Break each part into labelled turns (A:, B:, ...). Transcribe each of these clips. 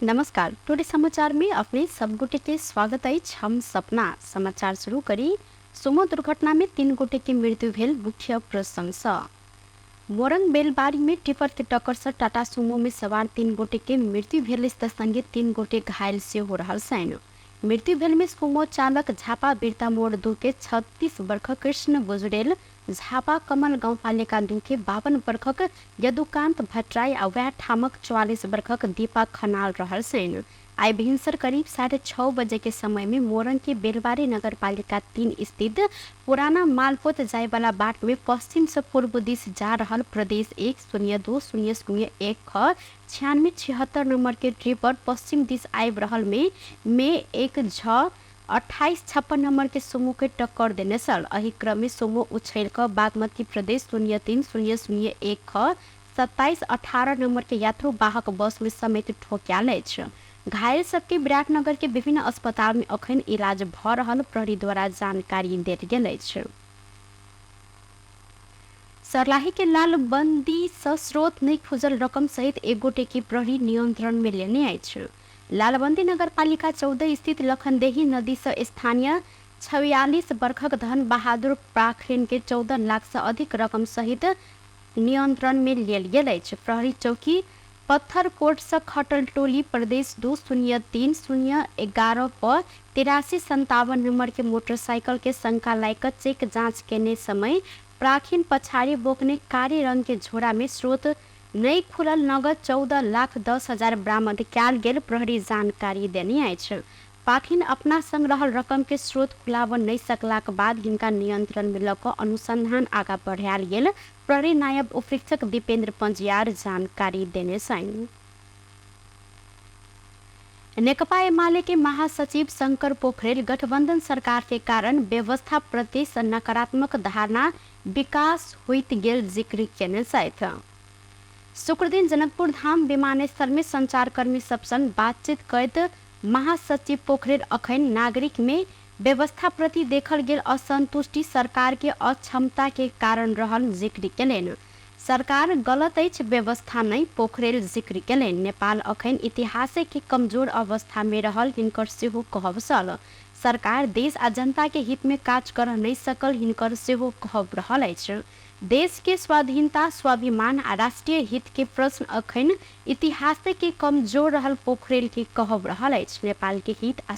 A: नमस्कार। टुडे समाचार में अपने सब गोटे के स्वागत है। हम सपना समाचार शुरू करी। सुमो दुर्घटना में 3 गोटे की मृत्यु भेल, मुख्य प्रशंसा। मोरंग बेलबारी में टिपर के टक्कर से टाटा सुमो में सवार 3 गोटे के मृत्यु भेल संगे 3 गोटे घायल से हो रहा सैन। मृत्यु भेल में सुमो चालक झापा बिरता मोड़ 2 के 36 वर्ष कृष्ण बुजुरेल, झापा कमल गाउँपालिका 2 के 52 वर्षक यदुकान्त भट्टराई और वह ठामक 44 वर्षक दीपक खनाल रहल सैन। आई भिनसर करीब 6:30 बजे के समय में मोरंग के बेलबारी नगर पालिका 3 स्थित पुराना मालपोत जाए वाला बाट में पश्चिम से पूर्व दिश जा रहा प्रदेश 102-001 ख 9676 नंबर के ट्रिपर पश्चिम दिश आए रहल में एक 2856 नंबर के सोमो के टक्कर देने सल। अही क्रम में सोमो उछल कर बागमती प्रदेश 03-001 ख 2718 नंबर के यात्रु वाहक बस में समेत ठोक्याल। घायल सबके विराटनगर के विभिन्न अस्पताल में अखन इलाज भ रहल प्रहरी द्वारा जानकारी देल गेल। सर्लाही के लालबंदी स्रोत नहीं खुजल रकम सहित 1 गोटे की प्रहरी नियंत्रण में लेने आई। लालबंदी नगर पालिका 14 स्थित लखनदेही नदी से स्थानीय 46 वर्षक धन बहादुर पाखरिन के 14 लाख से अधिक रकम सहित नियंत्रण में लेल गेल। प्रहरी चौकी पत्थरकोट से खटल टोली प्रदेश 203-011 पर 8357 नंबर के मोटरसाइकिल के शंका लायक चेक जांच करने समय प्राखीन पछाड़ी बोकने काले रंग के झोरा में स्रोत नई खुलल नगद 14,10,000 बरामद कैल गेल प्रहरी जानकारी देने आई। पाखिन अपना संग रहल रकम के स्रोत खुलाव नहीं सकलाक बाद हिनका नियंत्रण में लक अनुसंधान आगा बढ़ायल गेल। प्रहरी नायब उपरीक्षक दीपेंद्र पंजियार जानकारी देने साइन। नेकपा एमाले के महासचिव शंकर पोखरेल गठबंधन सरकार के कारण व्यवस्था प्रति नकारात्मक धारणा विकास होइत गेल जिक्र केने साथ शुक्र दिन जनकपुर धाम विमानस्थल में संचारकर्मी सब संग बातचीत करते महासचिव पोखरेल अखन नागरिक में व्यवस्था प्रति देखल गेल असंतुष्टि सरकार के अक्षमता के कारण रहल जिक्र केलेन। सरकार गलत अछि, व्यवस्था नहीं, पोखरेल जिक्र केलेन। नेपाल अखन इतिहास के कमजोर अवस्था में रहल हिनकर सेहो कहब सल। सरकार देश आ जनता के हित में काज कर नहीं सकल हिनकर सेहो कहब रहल अछि। देश के स्वाधीनता, स्वाभिमान आ राष्ट्रीय हित के प्रश्न अखन इतिहास के कमजोर रहल पोखरेल के कहब रहल अछि। नेपाल के हित आ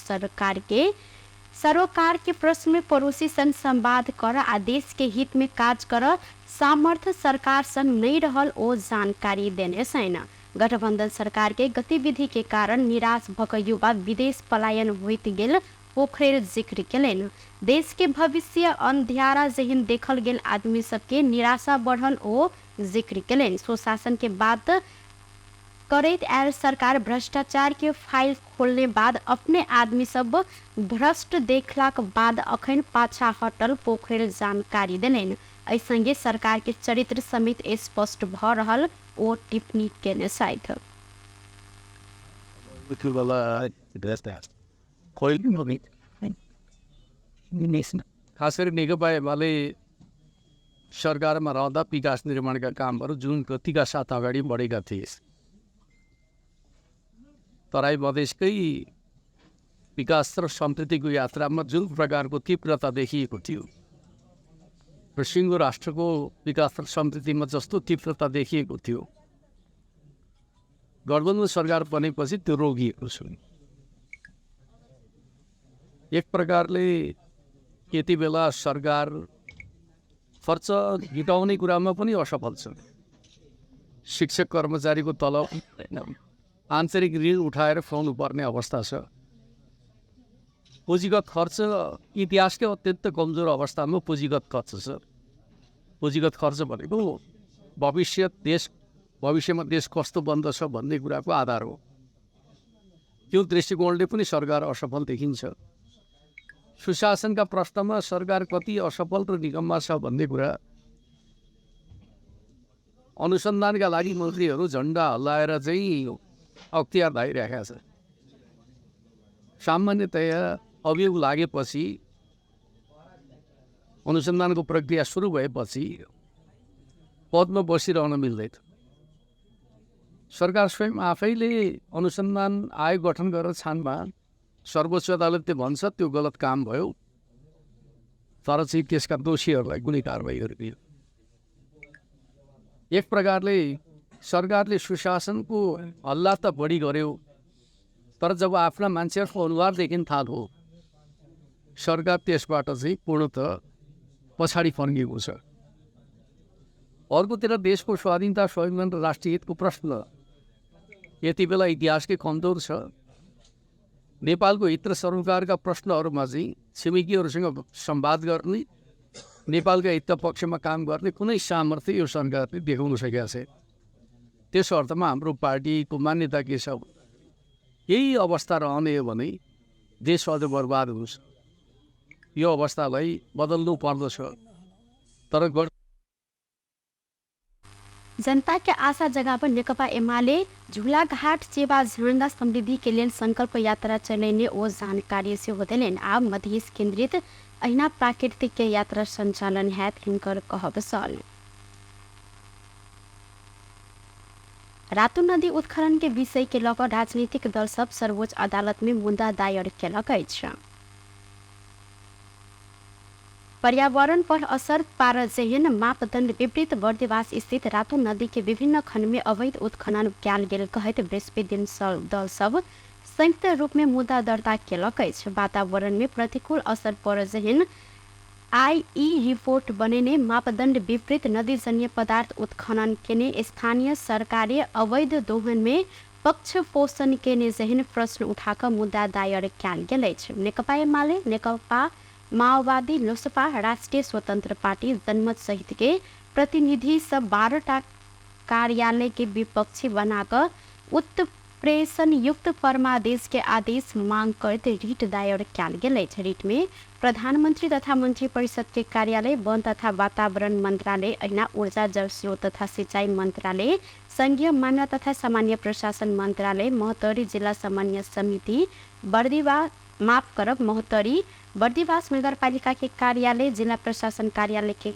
A: सरोकार के प्रश्न में पड़ोसी संग संवाद कर आ देश के हित में काज कर सामर्थ्य सरकार संग नहीं रहल ओ जानकारी देने सैन। गठबंधन सरकार के गतिविधि के कारण निराश भक युवा विदेश पलायन होइत गेल पोखरेल जिक्र केलेन। देश के भविष्य अंधियारा जहिन देखल गेल आदमी सबके निराशा बढ़ल ओ जिक्र केलेन। सुशासन के बात करैत आयल सरकार भ्रष्टाचार के फाइल खोलने बाद अपने आदमी सब भ्रष्ट देखलाक बाद अखन पाछा हटल पोखरेल जानकारी देलेन। संगे सरकार के चरित्र समेत स्पष्ट भ रहल ओ टिप्पणी केने साथ
B: खास गरी नेकपा एमाले सरकारमा रहँदा विकास निर्माणका कामहरू जुन गतिका साथ अगाडि बढेका थिए, तराई मधेसकै विकास र समृद्धिको यात्रामा जुन प्रकारको तीव्रता देखिएको थियो र सिङ्गो राष्ट्रको विकास र समृद्धिमा जस्तो तीव्रता देखिएको थियो, गठबन्धन सरकार बनेपछि त्यो रोकिएको छ। एक प्रकारले यति बेला सरकार खर्च घटाउने कुरामा पनि असफल छ। शिक्षक कर्मचारीको तलब आन्तरिक ऋण उठाएर खुवाउनु पर्ने अवस्था छ। पुँजीगत खर्च इतिहासकै अत्यन्त कमजोर अवस्थामा पुँजीगत खर्च छ। पुँजीगत खर्च भनेको भविष्यमा देश कस्तो बन्दछ भन्ने कुराको आधार हो। त्यो दृष्टिकोणले पनि सरकार असफल देखिन्छ। सुशासनका प्रश्नमा सरकार कति असफल र निकम्मा छ भन्ने कुरा अनुसन्धानका लागि मन्त्रीहरू झन्डा हल्लाएर चाहिँ अख्तियार धाइरहेका छ। सामान्यतया अभियोग लागेपछि अनुसन्धानको प्रक्रिया सुरु भएपछि पदमा बसिरहन मिल्दैन। सरकार स्वयं आफैले अनुसन्धान आयोग गठन गरेर छानमा सर्वोच्च अदालतले भन्छ त्यो गलत काम भयो, तर चाहिँ त्यसका दोषीहरूलाई कुनै कारबाही गरिदियो। एक प्रकारले सरकारले सुशासनको हल्ला त बढी गर्यो, तर जब आफ्ना मान्छेहरूको अनुहार देखिन थाल्यो सरकार त्यसबाट चाहिँ पूर्णतः पछाडि फर्किएको छ। अर्कोतिर देशको स्वाधीनता, स्वाभिमान र राष्ट्रिय हितको प्रश्न यति बेला इतिहासकै कमजोर छ। नेपालको हित र सरोकारका प्रश्नहरूमा चाहिँ छिमेकीहरूसँग संवाद गर्ने, नेपालका हित पक्षमा काम गर्ने कुनै सामर्थ्य यो सरकारले देखाउन सकेका छ। त्यस अर्थमा हाम्रो पार्टीको मान्यता के छ, यही अवस्था रहने हो भने देश अझ बर्बाद हुन्छ। यो अवस्थालाई बदल्नु पर्दछ। तर
A: जनता के आशा जगाव नेकपा एमाले झूलाघाट सेवा झंडा समृद्धि के लिए संकल्प यात्रा चलेने ओ जानकारी से होदेलेन। आ मधेश केंद्रित अहिना प्राकृतिक के यात्रा संचालन है हिनकर कहबसल। रातू नदी उत्खनन के विषय के लकर राजनीतिक दल सब सर्वोच्च अदालत में मुद्दा दायर केलकै छ। पर्यावरण पर असर पारजेहन मापदण्ड विपरीत बर्दिवास स्थित रातो नदी के विभिन्न खंड में अवैध उत्खनन कैल गेल कहत बृहस्पति दिन दल सब संयुक्त रूप में मुद्दा दर्ता केलकै छ। वातावरण में प्रतिकूल असर परजेहन आईई रिपोर्ट बनेने मापदण्ड विपरीत नदीजन्य पदार्थ उत्खनन केने स्थानीय सरकारें अवैध दोहन में पक्ष पोषण केने जहन प्रश्न उठाकर मुद्दा दायर कैल गेल छ। नेकपा एमाले, नेकपा माओवादी, लोसपा, राष्ट्रीय स्वतंत्र पार्टी, जनमत सहित के प्रतिनिधि सब 12टा कार्यालय के विपक्षी बनाकर उत्प्रेषण युक्त फरमादेश के आदेश मांग करते रिट दायर कैल गेल छ। रिट में प्रधानमंत्री तथा मंत्री परिषद के कार्यालय, वन तथा वातावरण मंत्रालय, ऐना ऊर्जा जल स्रोत तथा सिंचाई मंत्रालय, संघीय मानव तथा सामान्य प्रशासन मंत्रालय, महोत्तरी जिला समन्वय समिति, महोत्तरी बर्दिवास नगरपालिका के कार्यालय, जिला प्रशासन कार्यालय के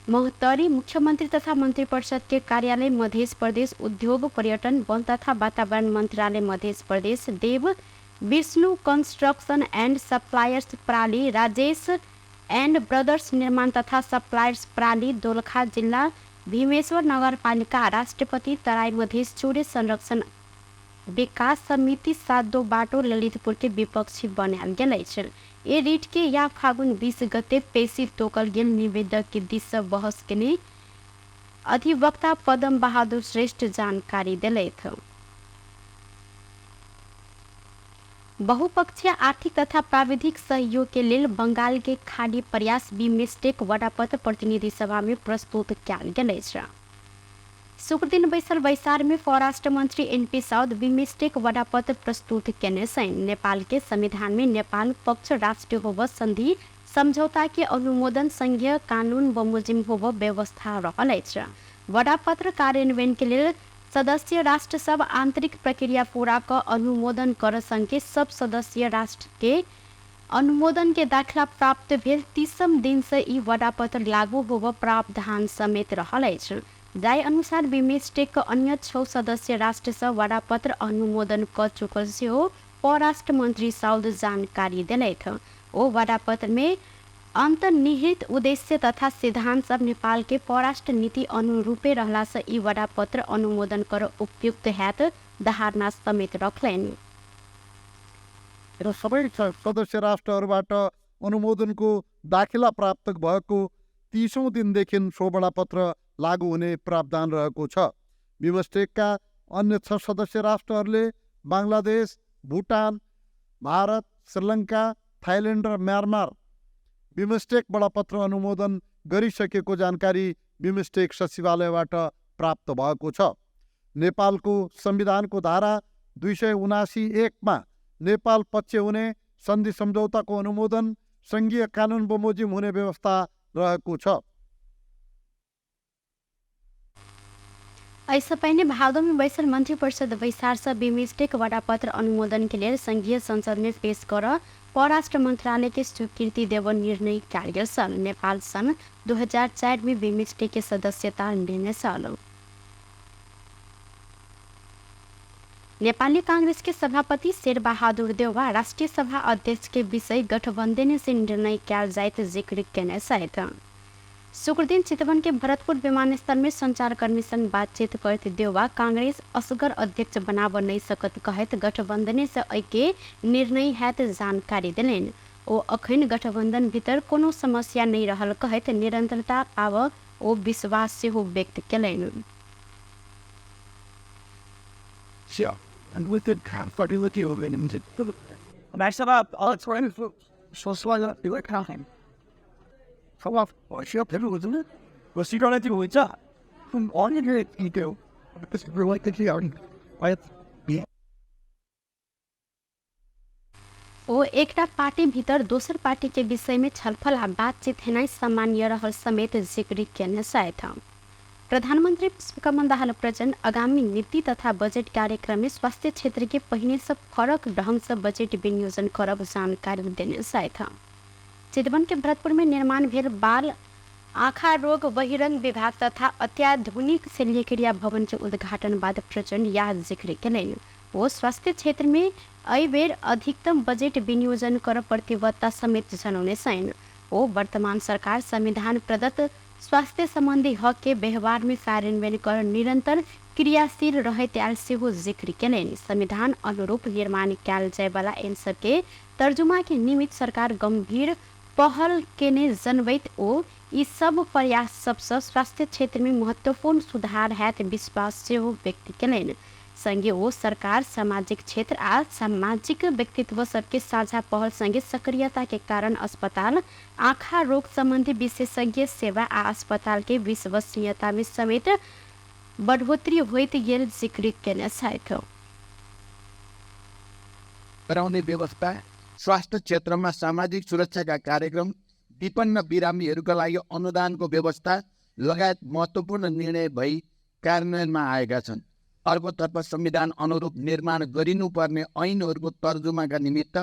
A: महोत्तरी, मुख्यमंत्री तथा मंत्री परिषद के कार्यालय मध्य प्रदेश, उद्योग पर्यटन वन तथा वातावरण मंत्रालय Madhya Pradesh, Dev Vishnu construction and suppliers प्राली, राजेश एंड ब्रदर्स निर्माण तथा सप्लायर्स प्राली, दोलखा जिला भीमेश्वर नगरपालिका, राष्ट्रपति तराई मध्य चूड़े संरक्षण विकास समिति 7 बाटो ललितपुर के विपक्षी बनाल गेल छल। ए रिट के या फागुन 20 गते पेशी तोकल गेल निवेदक के दिशा बहस के ने अधिवक्ता पदम बहादुर श्रेष्ठ जानकारी दिले थे। बहुपक्षीय आर्थिक तथा प्राविधिक सहयोग के लिए बंगाल के खाड़ी प्रयास बिमस्टेक वडापत प्रतिनिधि सभा में प्रस्तुत कैल गेल छ। शुक्र दिन बैसल बैसार में परराष्ट्र मंत्री एनपी साउद बिमस्टेक वडापत प्रस्तुत केने छैन। नेपाल के संविधान में नेपाल पक्ष राष्ट्रीय होब संधि समझौता के अनुमोदन संघीय कानून बमोजिम होब व्यवस्था रहल छ। वडापत्र कार्यान्वयन के लिए सदस्य राष्ट्र सब आंतरिक प्रक्रिया पूरा कर अनुमोदन कर संगे सब सदस्य राष्ट्र के अनुमोदन के दाखिला प्राप्त भेल 30 दिन से ई वडापत्र लागू होब प्रावधान समेत रहल छ। जाय अनुसार बिमस्टेक अन्य 6 सदस्य राष्ट्र से वडापत्र अनुमोदन कर चुकल से हो परराष्ट्र मंत्री साउद जानकारी दिले थे। ओ वडापत्र में अंतर्निहित उद्देश्य तथा सिद्धांत सब नेपाल के परराष्ट्र नीति अनुरूपे रहला से ई वडापत्र अनुमोदन कर उपयुक्त हैत धारणा समेत रखलेन।
C: र सबै सदस्य राष्ट्रहरूबाट अनुमोदनको दाखिला प्राप्त भएको 30औं दिनदेखि सो वडापत्र लागू हुने प्रावधान रहेको छ। बिमस्टेकका अन्य 6 सदस्य राष्ट्रहरूले बांग्लादेश, भुटान, भारत, श्रीलङ्का, थाइल्यान्ड र म्यानमार बिमस्टेक बडापत्र अनुमोदन गरिसकेको जानकारी बिमस्टेक सचिवालयबाट प्राप्त भएको छ। नेपालको संविधानको धारा 279(1) मा नेपाल पक्ष हुने सन्धि सम्झौताको अनुमोदन संघीय कानून बमोजिम हुने व्यवस्था रहेको छ।
A: ऐसा पहले भादों में बैसल मंत्रिपरिषद वैसार से बिमस्टेक वडापत्र अनुमोदन के लिए संघीय संसद में पेश कर परराष्ट्र मंत्रालय के स्वीकृति देव निर्णय किया सन। नेपाल सन 2004 में बिमस्टेक के सदस्यता लेने सल। नेपाली कांग्रेस के सभापति शेरबहादुर देउवा राष्ट्रीय सभा अध्यक्ष के विषय गठबंधन से निर्णय किया जायत जिक्र केने सहित शुक्र दिन चितवन के भरतपुर विमानस्थल में संचारकर्मी संग बातचीत करते देउवा कांग्रेस असगर अध्यक्ष बनाव नहीं सकत कहत गठबंधन से ऐके निर्णय हैत जानकारी दिलेन। ओ अखन गठबंधन भीतर कोनो समस्या नहीं रहल कहत निरंतरता आव ओ विश्वास से हो व्यक्त केलैन।
D: Yeah, and with the compatibility of it, and I set up all its right so slide up the accounting. Come off, or she up there, wasn't it? Was she gonna do it? From all you do, because we're like the GR, right? Yeah.
A: ओ एकटा party भीतर दोसर party के विषय में छलफल आ बातचीत हेनाई सामान्य रहल समेत जिक्र केने साथ प्रधानमंत्री पुष्पकमल दाहाल प्रचंड आगामी नीति तथा बजट कार्यक्रम में स्वास्थ्य क्षेत्र के पहिने सब फरक ढंग से बजट विनियोजन करब जानकारी देने साथ चितवन के भरतपुर में निर्माण भेल बाल आँखा रोग बहिरंग विभाग तथा अत्याधुनिक शल्यक्रिया भवन के उद्घाटन बाद प्रचंड यह जिक्र केलैन। वो स्वास्थ्य क्षेत्र में एहि बेर अधिकतम बजट विनियोजन कर प्रतिबद्धता समेत जनौने छन्। वो वर्तमान सरकार संविधान प्रदत्त स्वास्थ्य संबंधी हक के व्यवहार में कार्यान्वयन कर निरंतर क्रियाशील रहते आल सेहो जिक्र केलैन। संविधान अनुरूप निर्माण कयल जाय वाला इन सबके तर्जुमा के निमित्त सरकार गंभीर पहल केने जनवैत ओ ई सब प्रयास सबसे स्वास्थ्य क्षेत्र में महत्वपूर्ण सुधार हैत विश्वास सेहो व्यक्त केलैन। संगे वो सरकार सामाजिक क्षेत्र आ सामाजिक व्यक्तित्व सबके साझा पहल संगे सक्रियता के कारण अस्पताल आँखा रोग संबंधी विशेषज्ञ सेवा आ अस्पताल के विश्वसनीयता में समेत बढ़ोतरी होइत गेल जिक्र केने साथ
D: गराउने व्यवस्था स्वास्थ्य क्षेत्रमा सामाजिक सुरक्षाका कार्यक्रम विपन्न बिरामीहरूका लागि अनुदानको व्यवस्था लगायत महत्त्वपूर्ण निर्णय भई कार्यान्वयनमा आएका छन्। अर्कोतर्फ संविधान अनुरूप निर्माण गरिनुपर्ने ऐनहरूको तर्जुमाका निमित्त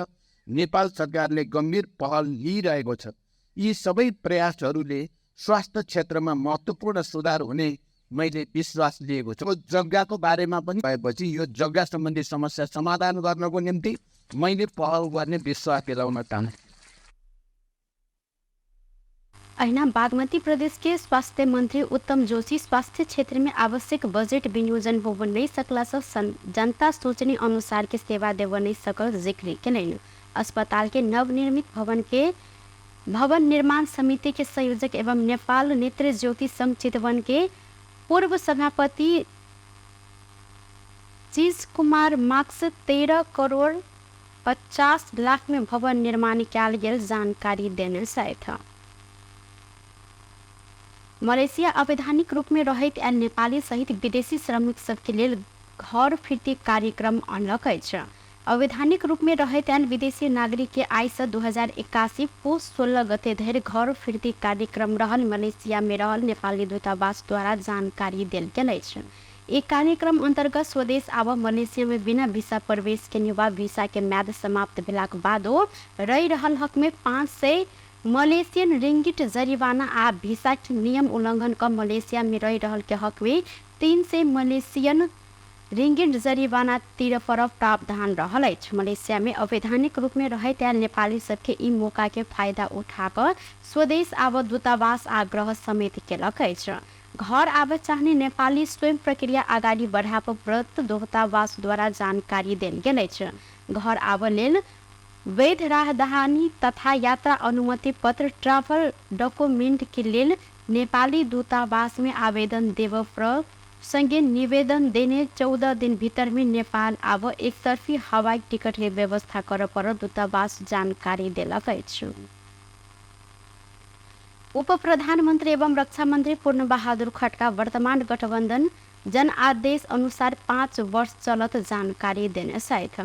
D: नेपाल सरकारले गम्भीर पहल लिइरहेको छ। यी सबै प्रयासहरूले स्वास्थ्य क्षेत्रमा महत्त्वपूर्ण सुधार हुने मैले विश्वास लिएको छु। जग्गाको बारेमा पनि भएपछि यो जग्गा सम्बन्धी समस्या समाधान गर्नको निम्ति मैले पहल गर्ने विश्वास दिलाउन चाहन्छु।
A: ऐना बागमती प्रदेश के स्वास्थ्य मंत्री उत्तम जोशी स्वास्थ्य क्षेत्र में आवश्यक बजट विनियोजन हो नहीं सकला से जनता सोचने अनुसार के सेवा देव नहीं सकल जिक्र केलैन। अस्पताल के नवनिर्मित भवन निर्माण समिति के संयोजक एवं नेपाल नेत्र ज्योति संघ चितवन के पूर्व सभापति चीज कुमार मार्क्स 13 करोड़ 50 लाख में भवन निर्माण कयल गेल जानकारी देने साथ मलेशिया अवैधानिक रूप में रहैत आयल नेपाली सहित विदेशी श्रमिक सबके लेल घर फिरती कार्यक्रम अनलक अछि। अवैधानिक रूप में रहैत आयल विदेशी नागरिक के आय से 2081 पुस 16 गते धरि घर फिरती कार्यक्रम रहल मलेशिया में रहल नेपाली दूतावास द्वारा जानकारी देल गेल अछि। एक कार्यक्रम अंतर्गत स्वदेश आव मलेशिया में बिना वीसा प्रवेश के युवा वीसा के म्याद समाप्त भेलाक बादो रहि रहल हक में 500 मलेशियन रिंगिट जरिवाना आ वीसा नियम उल्लंघन का मलेशिया में रह रहल के हक में 300 मलेशियन रिंगिट जरिवाना तिर फरफ प्रावधान रहल अछि। मलेशिया में अवैधानिक रूप में रहैत आयल नेपाली सबके ई मौका के फायदा उठाकर स्वदेश आव दूतावास आग्रह समेत केलक अछि। घर आवे चाहने नेपाली स्वयं प्रक्रिया आगाड़ी बढ़ाब व्रत दूतावास द्वारा जानकारी देल गेल अछि। घर आव लेल वैध राहदानी तथा यात्रा अनुमति पत्र ट्रैवल डॉक्यूमेंट के लेल नेपाली दूतावास में आवेदन देव पर संगे निवेदन देने 14 दिन भीतर में नेपाल आव एकतरफी हवाई टिकट के व्यवस्था कर पर दूतावास जानकारी देलक अछि। उप प्रधानमंत्री एवं रक्षा मंत्री पूर्ण बहादुर खड्का वर्तमान गठबंधन जन आदेश अनुसार 5 वर्ष चलत जानकारी देने साथ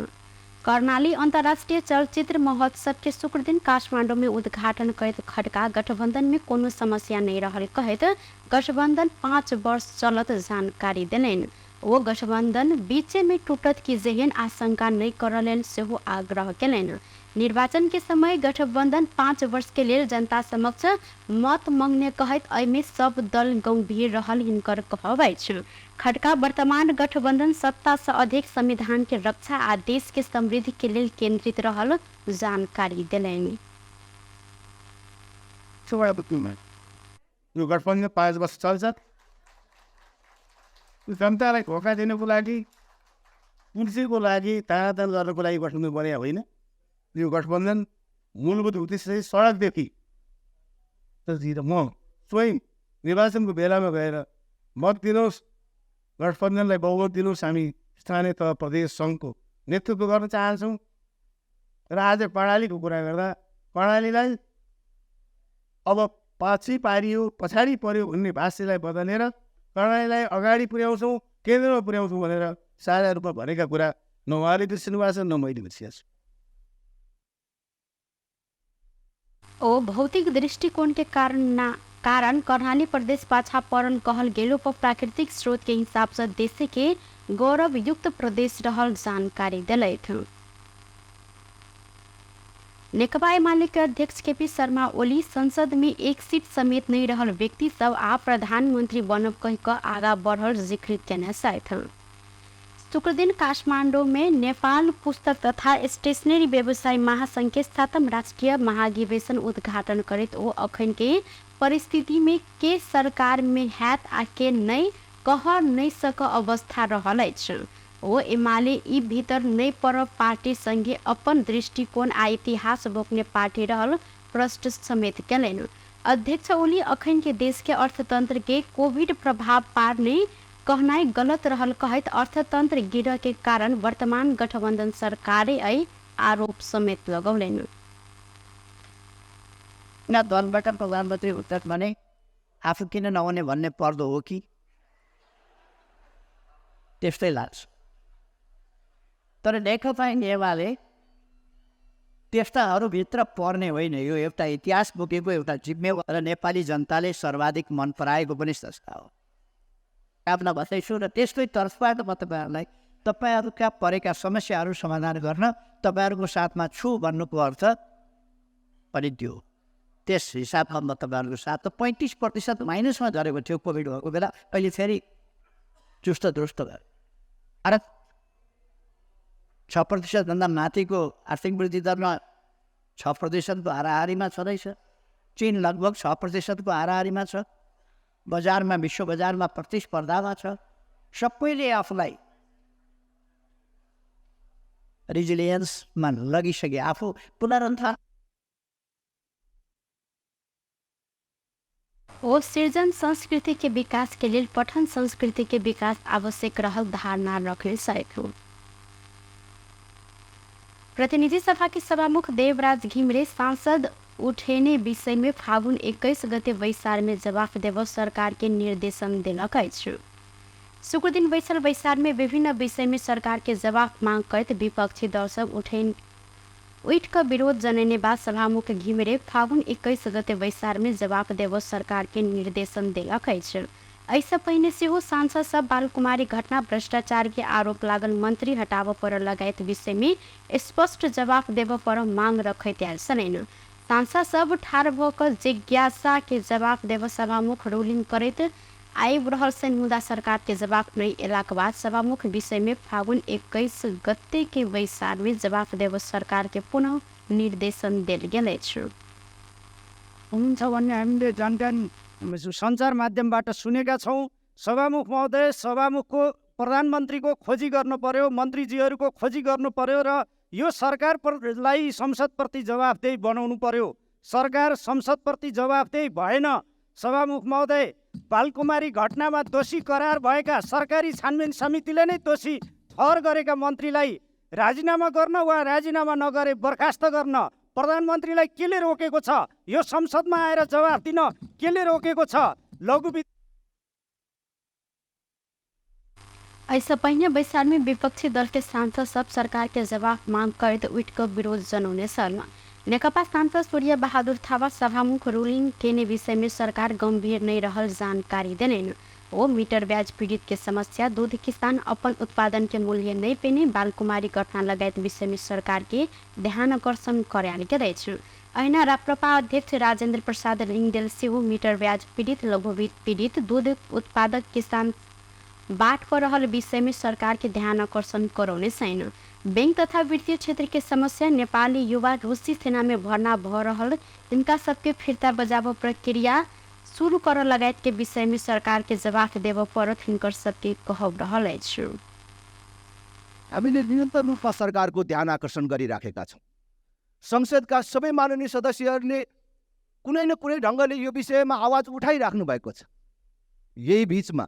A: कर्णाली अंतर्राष्ट्रीय चलचित्र महोत्सव के शुक्र दिन काठमांडू में उद्घाटन करत खड्का गठबंधन में कोनो समस्या नहीं रहल कहत गठबंधन 5 वर्ष चलत जानकारी देलैन। वो गठबंधन बीचे में टूटत की जेहन आशंका नहीं करल सेहो आग्रह केलैन। निर्वाचन के समय गठबंधन 5 वर्ष के लिए जनता समक्ष मत मांगने कहत एमे सब दल गंभीर रहल हिनकर कहबै छ। खड़का वर्तमान गठबंधन सत्ता से अधिक संविधान के रक्षा आ देश के समृद्धि के लिए केंद्रित रहल जानकारी दिलैनी।
E: यो गठबन्धन 5 वर्ष चल्छ। जनतालाई धोका दिनको लागि, कुर्सीको लागि, तानातान गर्नको लागि गठबन्धन बनेको होइन। यो गठबन्धन मूलभूत उद्देश्य चाहिँ सडकदेखि म स्वयं निर्वाचनको बेलामा गएर मत दिनुहोस्, गठबन्धनलाई बहुमत दिनुहोस्, हामी स्थानीय तह प्रदेश सङ्घको नेतृत्व गर्न चाहन्छौँ। र आज प्रणालीको कुरा गर्दा प्रणालीलाई अब पछि पारियो, पछाडि पर्यो भन्ने भाष्यलाई बदलेर प्रणालीलाई अगाडि पुर्याउँछौँ, केन्द्रमा पुर्याउँछौँ भनेर साझा रूपमा भनेका कुरा न उहाँले बिर्सिनु भएको छ, न मैले बिर्सिएको छु।
A: ओ भौतिक दृष्टिकोण के कारण कर्णाली प्रदेश पाछा परन कहल गेलो पर प्राकृतिक स्रोत के हिसाब से देश के गौरव युक्त प्रदेश रहल जानकारी दिले थे। नेकपा एमाले के अध्यक्ष केपी शर्मा ओली संसद में एक सीट समेत नहीं रहल व्यक्ति सब आ प्रधानमंत्री बनब कह कर आगा बढ़ल जिक्र कहने थे। शुक्र दिन काठमांडू में नेपाल पुस्तक तथा स्टेशनरी व्यवसाय महासंघ के 7वां राष्ट्रीय महाधिवेशन उद्घाटन करित ओ अखन के परिस्थिति में के सरकार में हैत आ के नहीं कह नहीं सक अवस्था रहल छ। ओ एमाले ई भीतर नहीं पर पार्टी संगे अपन दृष्टिकोण आ इतिहास बोकने पार्टी रहल प्रश्न समेत कलन। अध्यक्ष ओली अखन के देश के अर्थतंत्र के कोविड प्रभाव पारने कहनाई गलत रहल कहत अर्थतंत्र गिरह के कारण वर्तमान गठबंधन सरकारे आरोप समेत लगौलेन।
F: न दलबाट प्रधानमन्त्री उत्तर भने आफू किन नहुने भन्ने पर्दो हो कि त्यस्तै लाग्छ। तर नेकपा एमाले त्यस्ताहरूभित्र पर्ने होइन। यो एउटा इतिहास बोकेको एउटा जिम्मेवार र नेपाली जनताले सर्वाधिक मन पराएको पनि संस्था हो। आफ्ना भन्दैछु र त्यस्तै तर्फबाट म तपाईँहरूका परेका समस्याहरू समाधान गर्न तपाईँहरूको साथमा छु भन्नुको अर्थ पनि त्यो। त्यस हिसाबमा म तपाईँहरूको साथ 35% माइनसमा झरेको थियो कोभिड भएको बेला, अहिले फेरि चुस्त दुरुस्त भयो। अरे 6% भन्दा माथिको आर्थिक वृद्धि दरमा 6% हाराहारीमा छँदैछ। चीन लगभग 6% हाराहारीमा छ। बजारमा, विश्व बजारमा प्रतिस्पर्धामा छ। सबैले आफूलाई रिजिलियन्समा लगिसके, आफू पुनरुत्थान
A: ओ सृजन संस्कृति के विकास के लिए पठन संस्कृति के विकास आवश्यक रहल धारणा रखे सकेको। प्रतिनिधि सभा के सभामुख देवराज घिमिरे सांसद उठेने विषय में फागुन 21 गते वैशार में जवाब देव सरकार के निर्देशन दिलक। शुक्र दिन वैशार में विभिन्न विषय में सरकार के जवाब मांग करते विपक्षी दल सब उठ का विरोध जनाने बाद सभामुख घिमिरे फागुन 21 गते वैशार में जवाब देव सरकार के निर्देशन दिलक। ऐसा पहले से हो सांसद सब बालकुमारी घटना, भ्रष्टाचार के आरोप लागल मंत्री हटाव पर लगायत विषय में स्पष्ट जवाब देव पर मांग रखे तैयार छनैन। सांसद सब ठार भकर जिज्ञासा के जवाब देव सभामुख रूलिंग करते आयब रहल से मुदा सरकार के जवाब नहीं एलाक बाद सभामुख विषय में फागुन 21 गते के वैशार में जवाब देव सरकार के पुनः निर्देशन दिल गेल छ।
G: हुनुहुन्छ भन्ने हामीले जानकारी सञ्चार माध्यमबाट सुनेका छौँ। सभामुख महोदय, सभामुखको प्रधानमन्त्रीको खोजी गर्नु पर्यो, मन्त्रीजीहरूको खोजी गर्नु पर्यो र यो सरकारलाई संसदप्रति जवाफदेही बनाउनु पर्यो। सरकार संसदप्रति जवाफदेही भएन। सभामुख महोदय, बालकुमारी घटनामा दोषी करार भएका सरकारी छानबिन समितिले नै दोषी ठहर गरेका मन्त्रीलाई राजीनामा गर्न वा राजीनामा नगरे बर्खास्त गर्न प्रधानमन्त्रीलाई केले रोकेको छ? यो संसदमा आएर जवाफ दिन केले रोकेको छ? लघु
A: ऐसा पहले वैशाल में विपक्षी दल के सांसद सब सरकार के जवाब मांग करते उठ कर विरोध जनाउने सरमा नेकपा सांसद सूर्य बहादुर थापा सभामुख रूलिंग केने विषय में सरकार गंभीर नहीं रहल जानकारी देने। ओ मीटर ब्याज पीड़ित के समस्या, दूध किसान अपन उत्पादन के मूल्य नहीं पेने, बालकुमारी घटना लगायत विषय में सरकार के ध्यान आकर्षण करायल गेल अछि। ऐना राप्रपा अध्यक्ष राजेंद्र प्रसाद लिंगदेल सेहो मीटर ब्याज पीड़ित, लघु पीड़ित दूध उत्पादक किसान बाट पर रहल विषय में सरकार के ध्यान आकर्षण करौने छैन। बैंक तथा वित्तीय क्षेत्र के समस्या, नेपाली युवा रूसी सेना में भर्ना भ रहल, इनका सबके फिर्ता बजाव प्रक्रिया शुरू कर लगायत के विषय में सरकार के जवाफ देव परत हिनकर सबके कहब रहल अछि।
H: हामीले निरन्तर रूपमा सरकारको ध्यान आकर्षण गरिराखेका छौँ। संसदका सबै माननीय सदस्यहरूले कुनै न कुनै ढङ्गले यो विषयमा आवाज उठाइराख्नु भएको छ। यही बीचमा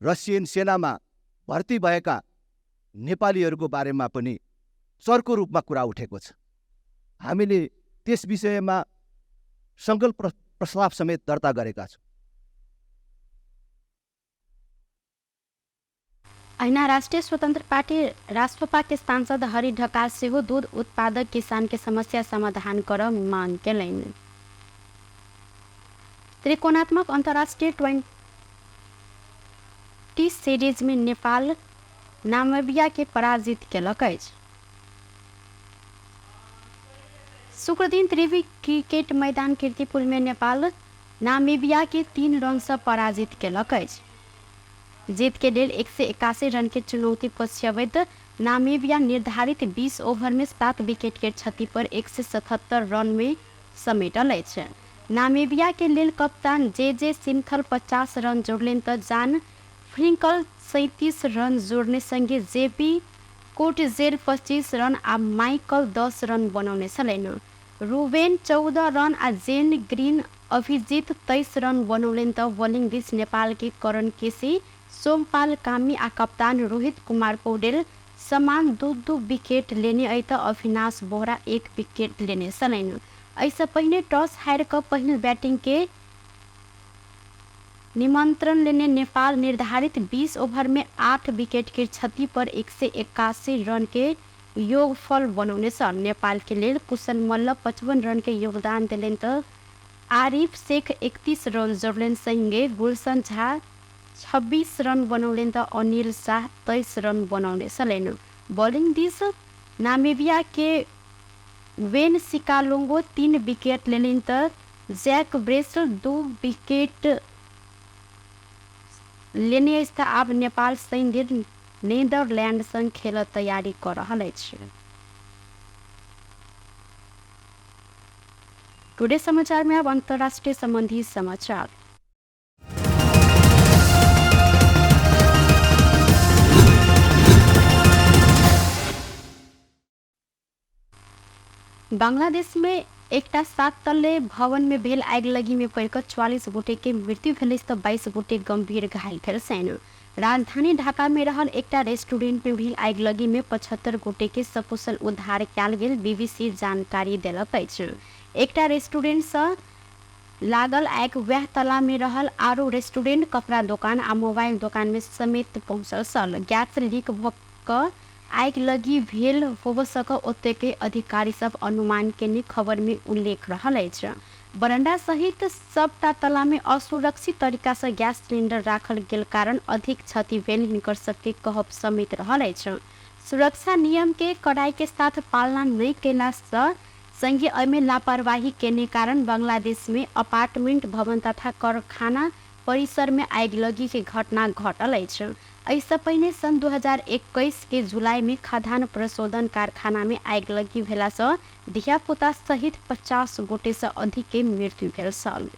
H: रसियन सेनामा भर्ती भएका नेपालीहरूको बारेमा पनि चर्को रूपमा कुरा उठेको छ। हामीले त्यस विषयमा सङ्कल्प प्रस्ताव समेत दर्ता गरेका छौँ।
A: ऐना राष्ट्रिय स्वतन्त्र पार्टी राष्ट्रपा के सांसद हरि ढकाल सेहो दूध उत्पादक किसान के समस्या समाधान कर मांग केलैन। त्रिकोणात्मक अंतर्राष्ट्रीय 20 सीरीज में नेपाल नामीबिया के पराजित केलक अछि। शुक्र दिन त्रिवी क्रिकेट मैदान कीर्तिपुर में नेपाल नामीबिया के 3 रन से पराजित केलक अछि। जीत के लेल 181 रन के चुनौती पछ्यावैत नामीबिया निर्धारित 20 ओवर में 7 विकेट के क्षति पर 177 रन में समेटल अछि। नामीबिया के लेल कप्तान जे सिन्थल 50 रन जोड़लेन त जान फ्रिंकल 37 रन जोड़ने संगे जेपी कोटजेर 25 रन आ माइकल 10 रन बनाउने छलेन। रुबेन 14 रन आ जेन ग्रीन अभिजित 23 रन बनौलेन त बलिङ बीच नेपाल के करण केसी, सोमपाल कामी आ कप्तान रोहित कुमार पौडेल समान 2 विकेट लेने आई त अविनाश बोहरा 1 विकेट लेने छलेन। ऐसा पहले टॉस हार कर पहले बैटिंग के निमंत्रण लेने नेपाल निर्धारित 20 ओवर में 8 विकेट की क्षति पर 181 रन के योगफल बनौने छ। नेपाल के लेल कुशल मल्ल 55 रन के योगदान दिलेन त आरिफ शेख 31 रन जोड़लेन संगे गुलशन झा 26 रन बनौलेन त अनिल शाह 23 रन बनाउने छलेन। बॉलिंग दिस नामीबिया के वेन सिकालोंगो 3 विकेट लेलिन् त जैक ब्रेसल 2 विकेट लेने स्था। अब नेपाल सैन्य नेदरलैंड संग खेल तैयारी कर रहल अछि। टुडे समाचार में अब अंतर्राष्ट्रीय संबंधी समाचार। बांग्लादेश में एकटा 7 तल्ले भवन में भेल आगिलगी में पड़कर 44 गोटे के मृत्यु भेल त 22 गोटे गंभीर घायल भेल छैन। राजधानी ढाका में रहल एकटा रेस्टोरेंट में भेल आगिलगी में 75 गोटे के सकुशल उद्धार कयल गेल बीबीसी जानकारी देलक अछि। एकटा रेस्टोरेंट से लागल आग वह तला में रहल आरो रेस्टोरेंट, कपड़ा दुकान आ मोबाइल दुकान में समेत पहुंचल छल। गैस लीक भ क आग लगी भेल होब सक ओते के अधिकारी सब अनुमान के खबर में उल्लेख रहल अछि। बरंडा सहित सबटा तला में असुरक्षित तरीका से गैस सिलेंडर राखल गेल कारण अधिक क्षति भेल हिनकर सबके कहब समेत रहल अछि। सुरक्षा नियम के कड़ाई के साथ पालना नहीं केला से संगे एमे लापरवाही केने कारण बांग्लादेश में अपार्टमेंट भवन तथा कारखाना परिसर में आगिलगी के घटना घटल अछि। ऐसा पहले सन 2021 के जुलाई में खाद्यान्न प्रशोधन कारखाना में आगिलगी भेला से धियापुता सहित 50 गोटे से अधिक के मृत्यु भेल छल।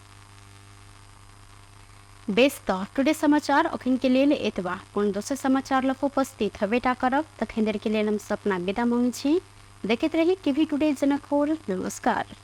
A: बेस्ट टुडे समाचार अखन के लेल एतबा। कोन दोसर समाचार लग उपस्थित हवेटा करब तखन देर के लेल हम सपना विदा मांगै छी। देखैत रही टीवी टुडे जनकपुर। नमस्कार।